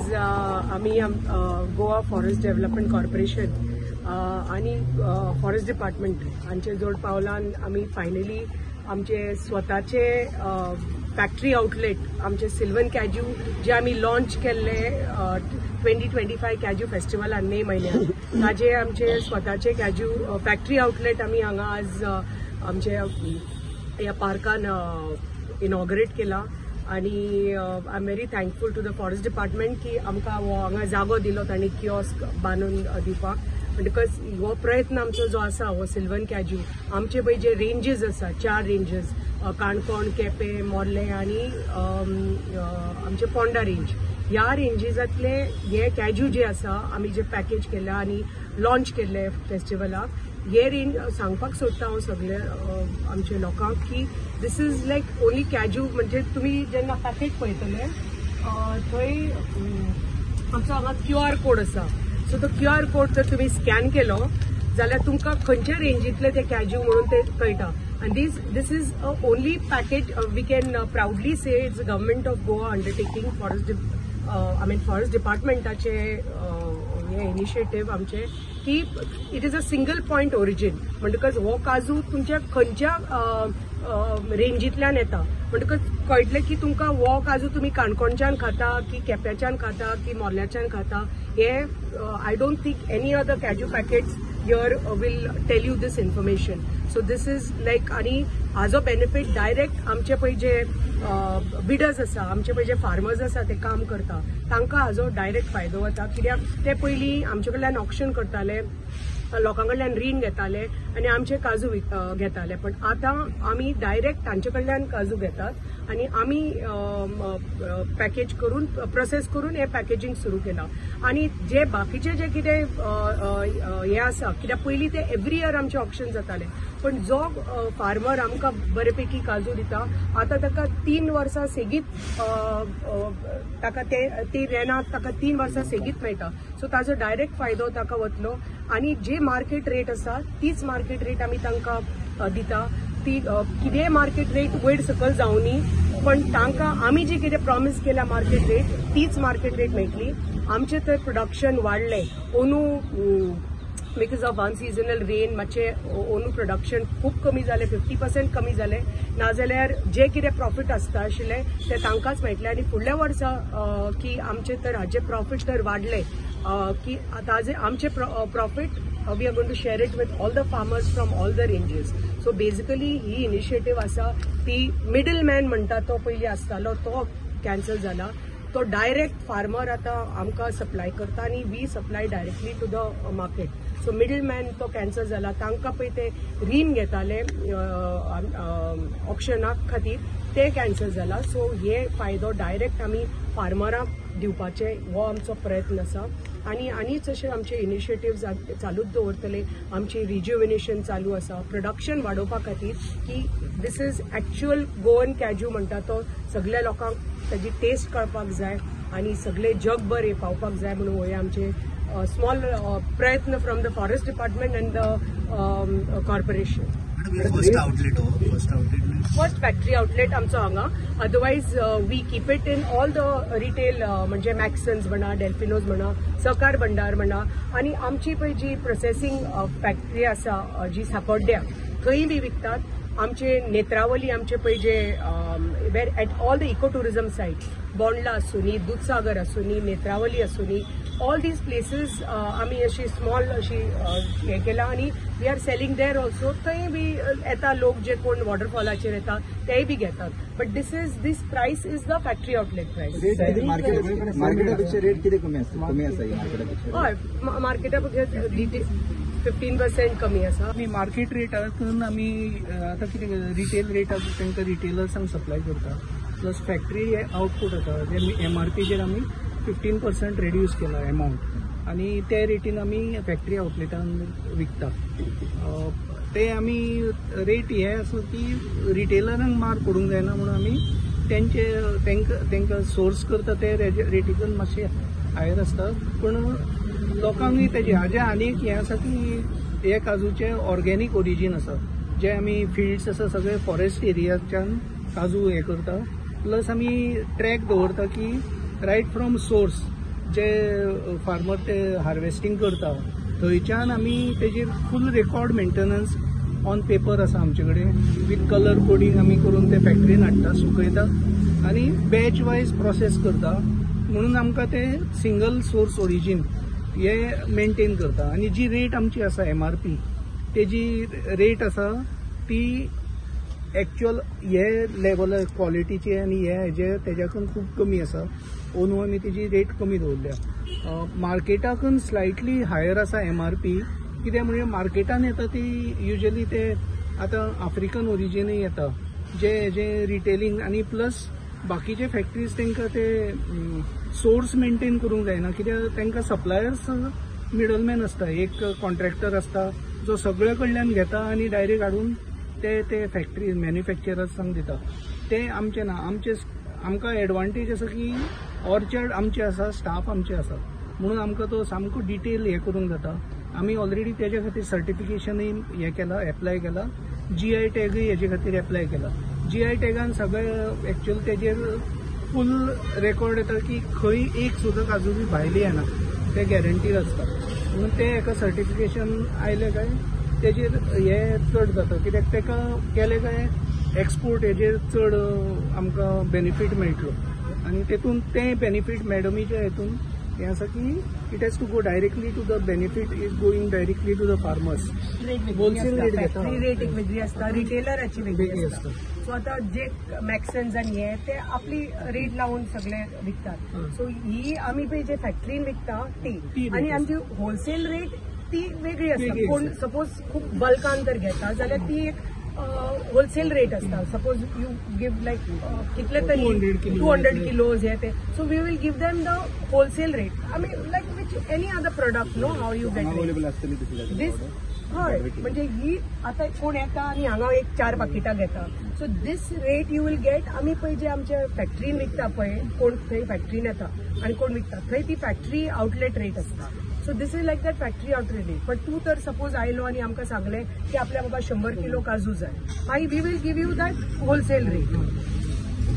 आज आमी Goa forest development corporation आणि फॉरेस्ट डिपार्टमेंट हांचे जोड पावलान आमी फायनली आमचे स्वताचे फॅक्टरी आउटलेट आमचे सिल्वन कॅज्यू जे आमी लॉन्च केल्ले 2025 कॅज्यू फेस्टिवलान मे म्हयन्यात, ताजे आमचे स्वताचे कॅज्यू फॅक्टरी आउटलेट आमी हांगा आज आमचे ह्या पार्कान इनॉग्रेट केला. आणि I am very thankful to the forest department की आमकां हो हांगा जागो दिलो तांणी कियोस्क बांदून दिवपाक. म्हणटकच हो प्रयत्न आमचो जो आसा हो सिल्वन कॅज्यू आमचे पळय जे रेंजीस आसा, 4 रेंजीस, काणकोण, केपें, मोर्ले आनी आमचे पोंडा रेंज, ह्या रेंजीसांतले हे कॅज्यू जे आसा आमी जे पॅकेज केल्या आनी लॉन्च केल्ले फेस्टिवलाक, हे रेंज सांगपाक सोदता हांव सगळे आमच्या लोकांक की this is like only cashew. म्हणजे तुमी जेन्ना पॅकेट पळयतले थंय आमचो हांगा क्यू आर कोड आसा. सो तो क्यू आर कोड जर तुमी स्कॅन केलो जाल्यार तुमकां खंयच्या रेंजींतले ते कॅज्यू म्हणून ते कळटा. आनी this is only package we can proudly say it's government of Goa undertaking, forest, I mean, forest डिपार्टमेंटाचे हे इनिशिएटीव आमचे की it is a single point origin. म्हणटकच हो काजू तुमच्या खंयच्या रेंजींतल्यान येता म्हणटकच कळटलें की तुमकां हो काजू तुमी काणकोणच्यान खाता की केप्याच्यान खाता की मोर्ल्याच्यान खाता. हे I don't think any other cashew packets here will tell you this information. So this is like, आनी हाजो बेनिफीट डायरेक्ट आमचे पळय जे बिडर्स आसा, आमचे पळय जे फार्मर्स आसा, ते काम करता, तांकां हाजो डायरेक्ट फायदो वता. कित्याक ते पयलीं आमचे कडल्यान ऑक्शन करताले, लोकां कडल्यान रीण घेताले आनी आमचे काजू घेताले. पण आतां आमी डायरेक्ट तांचे कडल्यान काजू घेतात आनी आमी पॅकेज करून, प्रोसेस करून हे पॅकेजींग सुरू केलां. आनी जे बाकीचे जे कितें हे आसा, कित्याक पयलीं ते एवरी इयर आमचे ऑक्शन जाताले, पण जो फार्मर आमकां बरे पैकी काजू दिता, आतां ताका 3 वर्सां सेगीत ताका ते ती रेनां ताका 3 वर्सां सेगीत मेळटा. सो ताजो डायरेक्ट फायदो ताका वतलो आनी जे मार्केट रेट आसा तीच मार्केट रेट आमी तांकां दिता. ती कितेंय मार्केट रेट वयर सकयल जावनी, पण तांकां आमी जी कितें प्रॉमीस केल्या मार्केट रेट, तीच मार्केट रेट मेळटली. आमचें तर प्रोडक्शन वाडलें अंदू because of unseasonal rain. मातशें अंदू प्रोडक्शन खूब कमी जालें, 50% कमी जालें. नाजाल्यार जे कितें प्रॉफीट आसता आशिल्लें तें तांकांच मेळटलें. आनी फुडल्या वर्सा की आमचे तर हाजे प्रॉफीट तर वाडले की ताजे आमचे profit we are going to share it with all the farmers from all the ranges. So basically he initiative आसा ती मिडल मॅन म्हणटा तो पयलीं आसतालो तो कॅन्सल जाला. तो डायरेक्ट फार्मर आतां आमकां सप्लाय करता आनी we supply directly to the market. So middle man तो कॅन्सल जाला. तांकां पळय ते रीण घेताले ऑक्शना खातीर, ते कॅन्सल जाला. सो हे फायदो डायरेक्ट आमी फार्मराक दिवपाचे हो आमचो प्रयत्न आसा. आनी आनीच अशे आमचे इनिशिएटिव्ह चालूच दवरतले. आमची रिज्युविनेशन चालू आसा प्रोडक्शन वाडोवपा खातीर की this is actual Goan cashew म्हणटा तो सगळ्या लोकांक ताजी टेस्ट कळपाक जाय आनी सगळे जगभर हे पावपाक जाय म्हणून हे आमचे स्मॉल प्रयत्न from the forest department and the corporation. First outlet हो, first outlet? First factory outlet आमचो हांगा. Otherwise we keep it in all the retail, म्हणजे मॅक्सन्स म्हणा, डेल्फिनोज म्हणा, सहकार भंडार म्हणा. आनी आमची पळय जी प्रोसेसींग फॅक्टरी आसा जी साकोड्ड्या, थंय बी विकतात. आमचे नेत्रावली, आमचे पळय जे where at all the eco tourism site, Bondla आसूनी, दुदसागर आसूनी, नेत्रावली आसूनी, ऑल these places आमी अशी स्मॉल अशी हें केलां आनी we are selling there also. थंय बी येता लोक, जे कोण वॉटरफॉलाचेर येता तेय बी घेतात. But this price is the factory outlet price. Rate मार्केटा पेक्षा रेट किती कमी आसा, कमी आसा ही मार्केटा पेक्षा? हय, मार्केटा पेक्षा 15% कमी आसा. आमी मार्केट रेटातून आमी आतां कितें रिटेल रेटाक तांकां रिटेलर्सांक सप्लाय करता, प्लस फॅक्टरी आउटपूट आसा जे एमआरपीचेर आमी 15% रेड्यूस केला एमावंट आनी ते रेटीन आमी फॅक्टरी आउटलेटान विकता. ते आमी रेट हे आसा की रिटेलरांक मार पडूंक जायना म्हणून आमी तेंचे तांकां सोर्स करता ते रेटीकून मातशे हायर आसता, पूण लोकांकूय तेजे हाजे. आनी एक हें आसा की हे काजूचे ऑर्गेनीक ओरिजीन आसा, जे आमी फिल्ड्स आसा सगळे फॉरेस्ट एरियाच्यान काजू हे करता. प्लस आमी ट्रॅक दवरता की रायट फ्रॉम सोर्स. जे फार्मर ते हार्वेस्टिंग करता थंयच्यान आमी तेजेर full record maintenance on paper आसा आमचे कडेन, विथ कलर कोडींग आमी करून ते फॅक्टरीन हाडटा, सुकयता आनी बॅच वायज प्रोसेस करता. म्हणून आमकां ते सिंगल सोर्स ओरिजीन हे मेंटेन करता. आनी जी रेट आमची आसा MRP तेजी रेट आसा ती एक्चुअल हे लेवल क्वॉलिटीचे आनी हे हेजे तेज्याकून खूब कमी आसा. ओनू आमी तेजी रेट कमी दवरल्या. मार्केटाकून स्लायटली हायर आसा MRP. कित्याक म्हणजे मार्केटान येता ती युजली ते आतां आफ्रिकन ओरिजिनूय येता जे जे रिटेलिंग आनी प्लस बाकीचे फॅक्टरीज तांकां ते सोर्स मेंटेन करूंक जायना, कित्याक तांकां सप्लायर्स मिडलमॅन आसता, एक कॉन्ट्रॅक्टर आसता जो सगळे कडल्यान घेता आनी डायरेक्ट हाडून ते ते फॅक्टरी मॅन्युफॅक्चरर्सांक दिता. ते आमचे ना, आमचे आमकां एडवांटेज आसा की ऑर्चर्ड आमचे आसा, स्टाफ आमचे आसा, म्हणून आमकां तो सामको डिटेल हें करूंक जाता. आमी ऑलरेडी तेज्या खातीर सर्टिफिकेशनूय हें केलां, एप्लाय केलां, GI टॅगूय हेजे खातीर एप्लाय केला. GI टॅगान सगळे एक्चुअल तेजेर फूल रेकॉर्ड येता की खंय एक सुद्दां काजू बी भायली येना, ते गॅरंटीड आसता. म्हणून ते एका सर्टिफिकेशन आयलें काय तेजेर हे चड जाता, कित्याक तेका केलें काय एक्सपोर्ट हेजेर चड आमकां बेनिफीट मेळटलो आनी तेतून तें बेनिफीट मॅडमीच्या हेतून हें आसा की it has to go directly to the benefit is going directly to the farmers. Wholesale rate factory rate एक वेगळी आसता, रिटेलराची वेगळी आसता. सो आतां जे मॅक्सन्स आनी हे ते आपली रेट लावन सगळे विकतात. सो ही आमी पळय जे फॅक्टरीन विकता ती आनी आमची होलसेल रेट ती वेगळी आसता. कोण सपोज खूब बल्कान जर घेता जाल्यार ती एक होलसेल रेट आसता. सपोज you give लायक कितले तरी 200 किलोज हे ते, so we will give them the wholesale rate. I mean like which any other product no how you get this. हय, म्हणजे ही आतां कोण येता आनी हांगा एक 4 पाकिटां घेता, so this rate you will get. आमी पळय जे आमच्या फॅक्टरीन विकता पळय, कोण थंय फॅक्टरीन येता आनी कोण विकता थंय ती फॅक्टरी आउटलेट रेट आसता. So this is like that factory outlet rate. पण तूं तर सपोज आयलो आनी आमकां सांगलें की आपल्या बाबा 100 किलो काजू जाय, मागीर we will give you that wholesale rate.